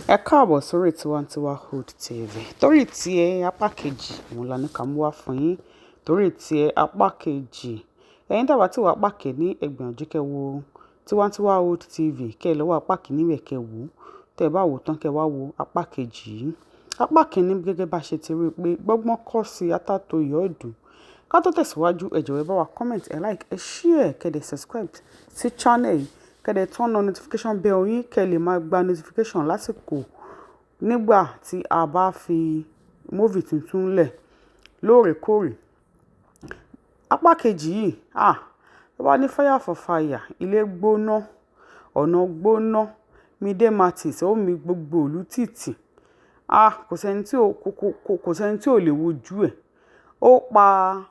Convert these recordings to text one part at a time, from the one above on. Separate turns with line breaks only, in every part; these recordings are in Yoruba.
Ẹ káàbọ̀ sórí Tiwantiwa Hood TV. Torí tiẹ̀ apá kejì, òun la ní ká mú wá fún yín. Torí tiẹ̀ apá kejì. Ẹ̀yin tí a bá ti wá apá kìíní, ẹ gbìyànjú kẹ́ wo Tiwantiwa Hood TV, kẹ́ lọ wá apá kìíní rẹ̀ kẹ́ wò. Tẹ́ ẹ bá wò tán kẹ́ wá wo apá kejì yìí. Apá kìíní gẹ́gẹ́ bá ṣe ti rí pé gbọ́ngbọ́n kọ́ sí atátó ìyọ́dún. Ká tó tẹ̀síwájú, ẹ jọ̀wọ́ ẹ bá wa comment, ẹ like, ẹ share, kẹ́ dẹ̀ subscribe sí channel yìí, kẹ́ dẹ̀ turn on notification bell yín kẹ́ lè máa gba notification lásìkò nígbà tí a bá fi movie tuntun lẹ̀ lóòrèkóòrè. Apá kejì yìí, ah, tó bá ní fire for fire, ilé gbóná, ọ̀nà gbóná, Mide Martins ó mi gbogbo ìlú tìtì. Ah, kò sí ẹni tí ò, kò, kò, kò sí ẹni tí ò lè wojú ẹ̀. Ó pa,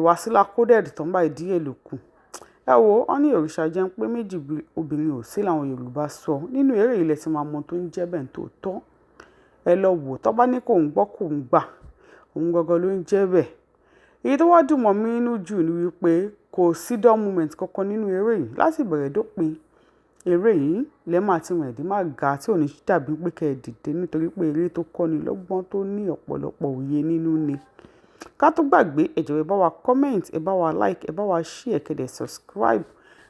Wasila Coded tán báyìí díẹ̀ ló kù. Ẹ wo, wọ́n ní òrìṣà jẹ́ pé méjì obìnrin ò sí làwọn Yorùbá sọ. Nínú eré yìí lẹ ti máa mọ ohun tó ń jẹ́ bẹ́ẹ̀ tó tọ́. Ẹ lọ wò, tó bá ní kó ń gbọ́ kó ń gbà, òun gangan ló ń jẹ́ bẹ́ẹ̀. Èyí tó wá dùn mọ́ mi nínú jù ni wípé kò sí dull moment kankan nínú eré yìí. Láti ìbẹ̀rẹ̀ dópin eré yìí lẹ máa ti mọ ìdí máa ga tí ò ní dàbí pé kẹ́ ẹ dìde nítorí pé eré tó kọ́ni lọ́gbọ́n tó ní ọ̀pọ̀lọpọ̀ òye nínú ni. Ká tó gbàgbé, ẹ jọ̀wọ́ ẹ bá wa comment, ẹ bá wa like, ẹ bá wa share, kẹ́ dẹ̀ subscribe,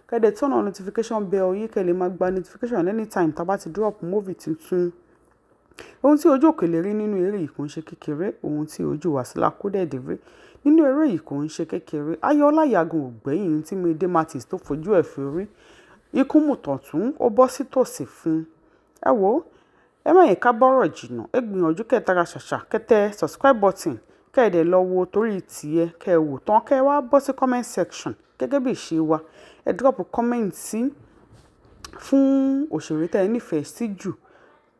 kẹ́ dẹ̀ turn on notification bell yín kẹ́ lè máa gba notification anytime tí a bá ti drop movie tuntun. Ohun tí ojú òkèlè rí nínú eré yìí kò ń ṣe kékeré. Ohun tí ojú Wasila Coded rí nínú eré yìí kò ń ṣe kékeré. Ayọ̀ Ọláìyá gan ò gbẹ́yìn tí Mide Martins tó fojú ẹ̀ fi rí. Ikú mú tọ̀tún, ó bọ́ sí tòsí fún un. Ẹ wo, ẹ má yẹ ká bọ́rọ̀ jìnnà. Ẹ gbìyànjú kẹ́ tara ṣàṣà, kẹ́ tẹ subscribe button, kẹ́ dẹ̀ lọ wo torí tiẹ̀, kẹ́ wò tán, kẹ́ wá bọ́ sí comment section gẹ́gẹ́ bí ìṣe wa. Ẹ drop comment sí fún òṣèré tí ẹ nífẹ̀ẹ́ sí jù.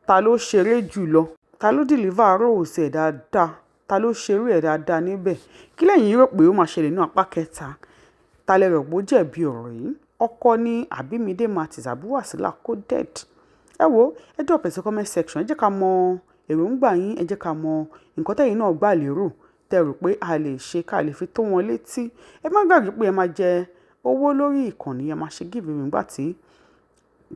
Ta ló ṣeré jù lọ? Ta ló deliver roles ẹ̀ dáadáa? Ta ló ṣeré ẹ̀ dáadáa níbẹ̀? Kí lẹ̀yin rò pé ó máa ṣẹlẹ̀ nínú apá kẹta? Ta lẹ rò pé ó jẹ̀bi ọ̀rọ̀ yìí? Ọkọ ni àbí Mide Martins àbí Wasila Coded? Ẹ wo, ẹ drop ẹ̀ sí comment section. Ẹ jẹ́ ká mọ èròǹgbà yín, ẹ jẹ́ ká mọ nǹkan tí ẹ̀yin náà gbà lérò tẹ rò pé a lè ṣe ká lè fi tó wọn létí. Ẹ má gbàgbé pé ẹ máa jẹ owó lórí ìkànnì, ẹ máa ṣe giveaway nígbà tí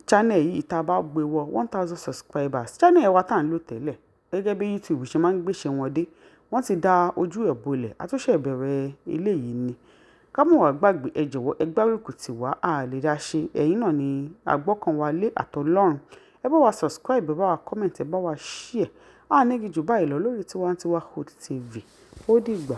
channel yìí tá bá gbé wọ 1,000 subscribers. Channel wa tá ń lò tẹ́lẹ̀ gẹ́gẹ́ bí YouTube ṣe máa ń gbéṣẹ́ wọn dé. Wọ́n ti dá ojú ẹ̀ bolẹ̀, a tún ṣẹ̀ bẹ̀rẹ̀ eléyìí ni. Ká mọ̀ wá gbàgbé, ẹ jọ̀wọ́ ẹ gbárùkù tì wá, a lè dá ṣe. Ẹ̀yin náà ni àgbọ́kàn wa lé àtọlọ́run. Ẹ bá wa subscribe, ẹ bá wa comment, ẹ bá wa share. A ní ju báyìí lọ lórí Tiwantiwa Hood TV. Ó dìgbà.